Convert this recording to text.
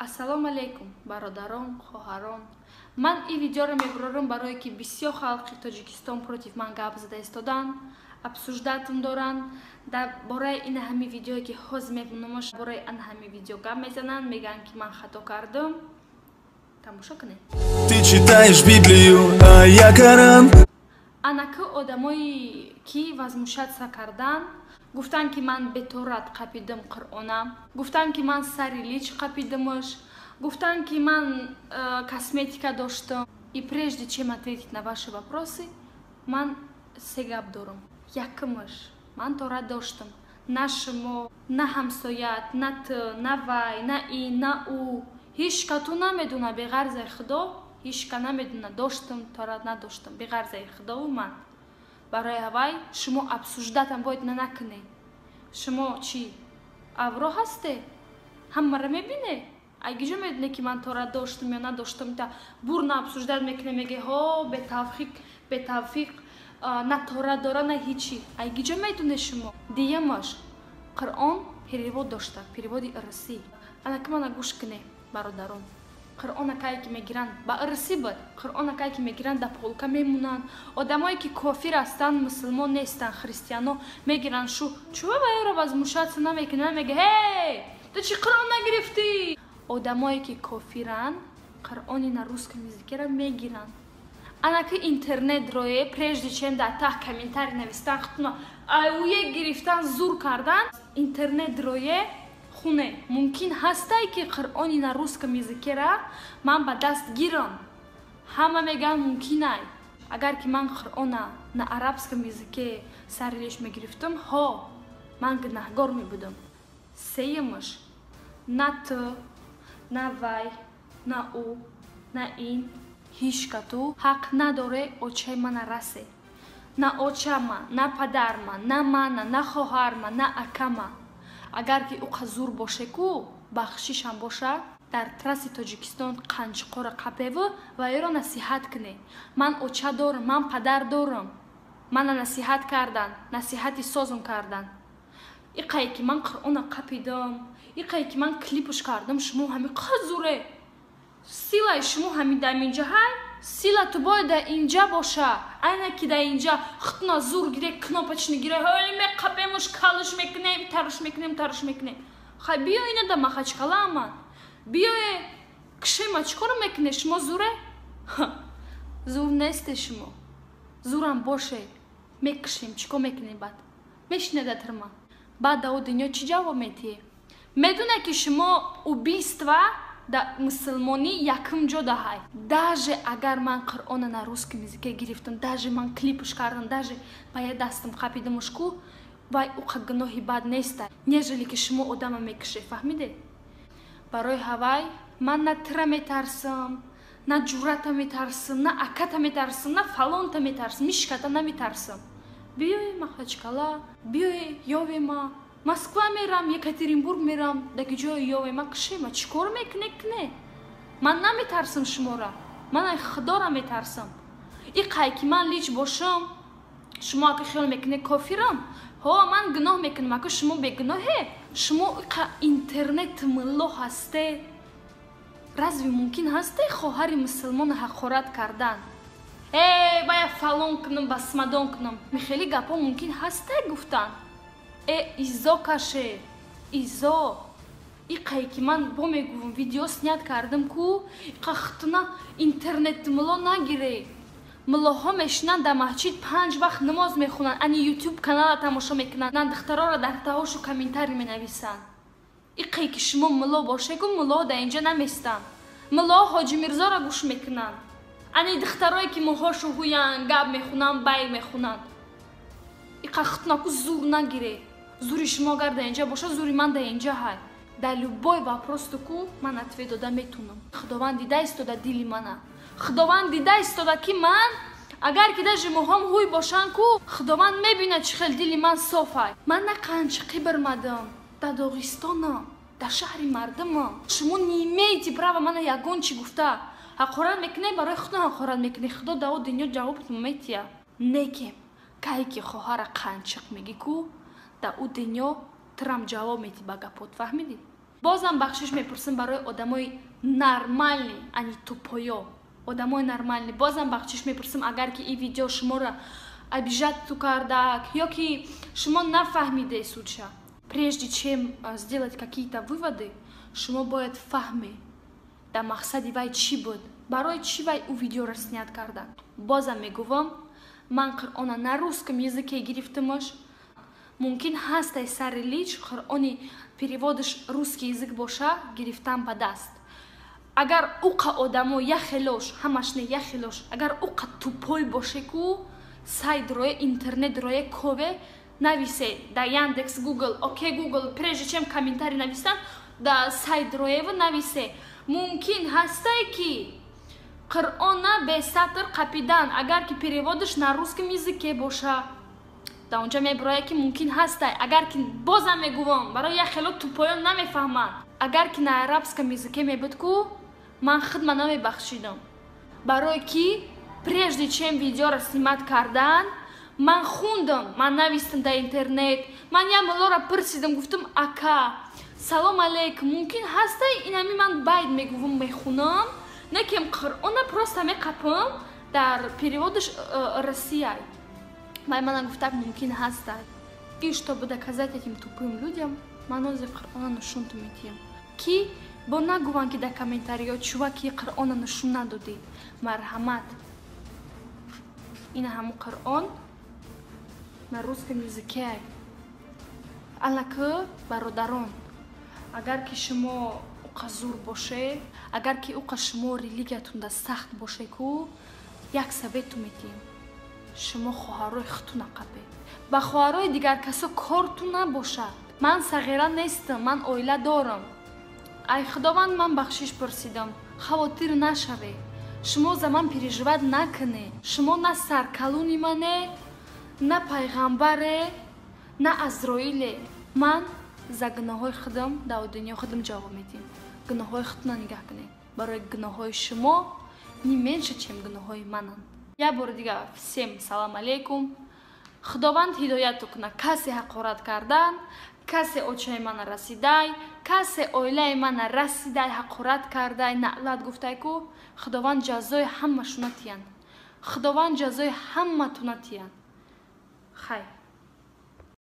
Ассалому алайкум, бародарон, хоҳарон. Ман ин видеоро мебурорам, барое ки бисёр халқи Тоҷикистон против ман гап зада истоданд, обсуждать ам доранд дар бораи ин ҳами видеое, ки ҳозир мебинамаш. Бораи ан ҳами видео гап мезананд, мегӯянд, ки ман хато кардам. Тамошо кунед. Ты читаешь Библию, а я Коран. Анаки одамое ки возмущаться кардан, гуфтанд, ки ман беторат қапидам Қуръонам, гуфтанд, ки ман сари лич қапидамаш, гуфтанд, ки ман косметика доштам. И прежде чем ответить на ваши вопросы, ман се гап дорам. Якумаш: ман торат доштам. На шумо, на ҳамсоят, на ту, на вай, на ин, на ӯ, ҳеҷ кату намедона. Беғарзаи Худо ҳечка намедона, доштам торат, надоштам, беғарзаи Худову ман. Барои ҳавай шумо обсуждать ам бояд накунед. Шумо чӣ, авро ҳасте, ҳамаро мебине? Айгиҷо медоне, ки ман торат доштам ё надоштам? Та бурна обсуждать мекуне, меге: «Ҳо, бетавфиқ, бетавфиқ, на торат дора, на ҳичи». Айгиҷо медоне шумо? Диюмаш: Қуръон перевод дошта, перевод и ирсӣ. Анаки мана гӯш куне, бародарон. Қуръона кае ки мегиранд, ба ирсӣ буд. Қуръона кае ки мегиранд, да полка мемонанд. Одамое ки кофир ҳастанд, мусулмон нестанд, христиано мегиранд. Шу чува ваёро возмущаться намекунад, намега: «Ҳей, ту чӣ Қуръон нагирифтӣ?» Одамое ки кофиранд, Қуръони на русском языке ра мегиранд. Анаки интернет рое, прежде чем дар таҳ комментарий навистан, хутуна аюе гирифтан, зур кардан, интернет рое хуне. Мумкин ҳастай, ки Қуръони на русском языке ра ман ба даст гирам. Ҳама мегӯянд, мумкинай. Агар ки ман Қуръона на арабском языке сари леш мегирифтам, ҳо, ман гунаҳгор мебудам. Сеюмаш: на ту, на вай, на ӯ, на ин, ҳичка ту ҳақ надоре очаи мана расе. На очама, на падарма, на мана, на хоҳарма, на акама. Агар ки ӯ зур боше ку, бахшишам боша, дар трасси Тоҷикистон қанчиқора қапеву ва ёро насиҳат кунед. Ман оча дорам, ман падар дорам. Мана насиҳат кардан, насиҳати созм кардан. Иқае ки ман Қуръона қапидам, иқае ки ман клипуш кардам, шумо ҳами қазуре. Силаи шумо ҳами дар инҷа ҳай? Сила ту бояд дар инҷа боша. Айна ки дар инҷа хутна зур гире, кнопочный гире, ҳой, меқапемуш, калыш мекунем, таруш мекунем, таруш мекунем. Хай, биё, ина да Махачкала амад, биёе, кишема. Чӣ коро мекуне? Шумо зуре? Зур несте шумо. Зурам боше, мекушем. Чӣ кор мекунем? Баъд мешине да тирма. Баъд да о дунё чӣ ҷавоб метиҳе? Медоне, ки шумо убийство да мусулмонӣ якум ҷо даҳай. Даже агар ман Қуръона на русском языке гирифтам, даже ман клипуш кардам, даже ба я дастам қапидамуш ку, вай уқа гуноҳи бад неста, нежели ки шумо одама мекуше. Фаҳмиде? Барои ҳавай ман на тира метарсам, на ҷурата метарсам, на аката метарсам, на фалонта метарсам, мишката наметарсам. Биёе Махачкала, биёе, ёвема. Москва мерам, Екатеринбург мерам, даги ҷое ёвема, кишема. Чӣ кор мекуне, куне. Ман наметарсам шумора, ман ай Худора метарсам. Иқай ки ман лич бошам, шумо ака хиёл мекуне, кофирам. Ҳо, ман гуноҳ мекунам, ака шумо бегуноҳе? Шумо иқа интернет мулло ҳасте. Разве мумкин ҳасте хоҳари мусулмона ҳақорат кардан? Э, бая фалон кунам, басмадон кунам, михели гапҳо мумкин ҳасте гуфтан? Э, изо каше, изо. Иқае ки ман бо мегӯвам, видео снять кардам ку, иқа хутуна интернет мулло нагире. Муллоҳо мешинанд дар маҳҷид, панҷ вақт намоз мехонанд, ани Ютуб канала тамошо мекунанд, духтароро дар таҳошу комментарий менависанд. Иқае ки шумо мулло бошегу, муллоҳо дар инҷа наместанд. Муллоҳо Ҳоҷи Мирзоро гӯш мекунанд. Ани духтарое ки мӯҳошу ҳуянд, гап мехунанд, бай мехунанд. Иқа хутунаку зур нагире. Зури шумо агар дар инҷа боша, зури ман дар инҷа ҳай. Дар любой вопрос ку ман ответ дода метунам. Худованд дида истода дили мана. Худованд дида истода, ки ман агар ки даже мӯҳом ҳуй бошанд ку, Худованд мебинад, чӣ хел дили ман софай. Ман на қанчиқӣ бирмадам, дар Доғистонам, дар шаҳри мардумам. Шумо не имеете права мана ягон чӣ гуфта ҳақорат мекунед. Барои худо ҳақорат мекунед, Худо дао дунё ҷавобтон метия. Не ки кае ки хоҳара қанчиқ мегӣ ку, дар ӯ дунё тирам ҷавоб метӣ ба гапот. Фаҳмидӣ? Бозам бахшиш мепурсам барои одамои нормальный, а не тупой, одамои нормальный. Бозам бахшиш мепурсам, агар ки ин видео шуморо обижать ту кардак ё ки шумо нафаҳмиде суть ша. Прежде чем сделать какие-то выводы, шумо бояд фаҳме, дар мақсади вай чӣ буд, барои чӣ вай ӯ видеоро снять карда. Бозам мегӯвам, ман Қуръона на русском языке гирифтамаш. Мумкин ҳастай, сари лич Қуръони перевод аш русский язык боша, гирифтан ба даст. Агар уқа одамо яхелош, ҳамаш не, яхелош, агар уқа тупой боше ку, сайт рое, интернет рое, кове нависе да Яндекс, Гугл, окей Гугл, прежде чем комментарий нависан, да сайт роева нависе: мумкин ҳастай ки Қуръона бе сатр қапидан, агар ки перевод аш на русском языке боша? Да онҷа мебирояд, ки мумкин ҳастай. Агар ки, бозам мегӯвам, барои як хело тупой он намефаҳманд, агар ки на арабском языке мебуд ку, ман худма намебахшидам, барое ки прежде чем видеоро снимать кардан, ман хундам, ман навистам дар интернет, ман як моллоро пурсидам, гуфтам: «Ака, салом алейкум, мумкин ҳастай инами ман байд мегӯвам, мехунам, не кем Қуръона просто меқапам, дар перевод аш Россия?» Вай мана гуфтак, мумкин ҳастай. И чтобы доказать этим тупым людям, ман ҳозир Қуръона нушунту метиҳам, ки бо нагӯванд, ки дар комментариё чуваки Қуръона нушун надодӣ. Марҳамат, ина ҳамун Қуръон на русском языке. Аллакы бародарон, агар ки шумо уқа зур боше, агар ки уқа шумо религиятунда сахт боше ку, як совет у метиҳем: шумо хоҳарои худтуна қапед, ба хоҳарои дигар касо корту набошад. Ман сағира нестам, ман оила дорам. Ай Худованд ман бахшиш пурсидам, хавотир нашавед, шумо за ман переживать накунед. Шумо на саркалуни мане, на пайғамбаре, на Азроиле. Ман за гуноҳҳои худам дар дунё худам ҷавоб медиҳам. Гуноҳҳои худтона нигаҳ кунед, барои гуноҳҳои шумо не меньше, чем гуноҳҳои мананд. Як бори дигар всем салам алейкум. Худованд ҳидояту кунад касе ҳақорат кардан, касе очаи мана расидай, касе оилаи мана расидай, ҳақорат кардай, наълат гуфтай ку, Худованд ҷазои ҳамашуна тиянд, Худованд ҷазои ҳаматуна тиянд. Хай.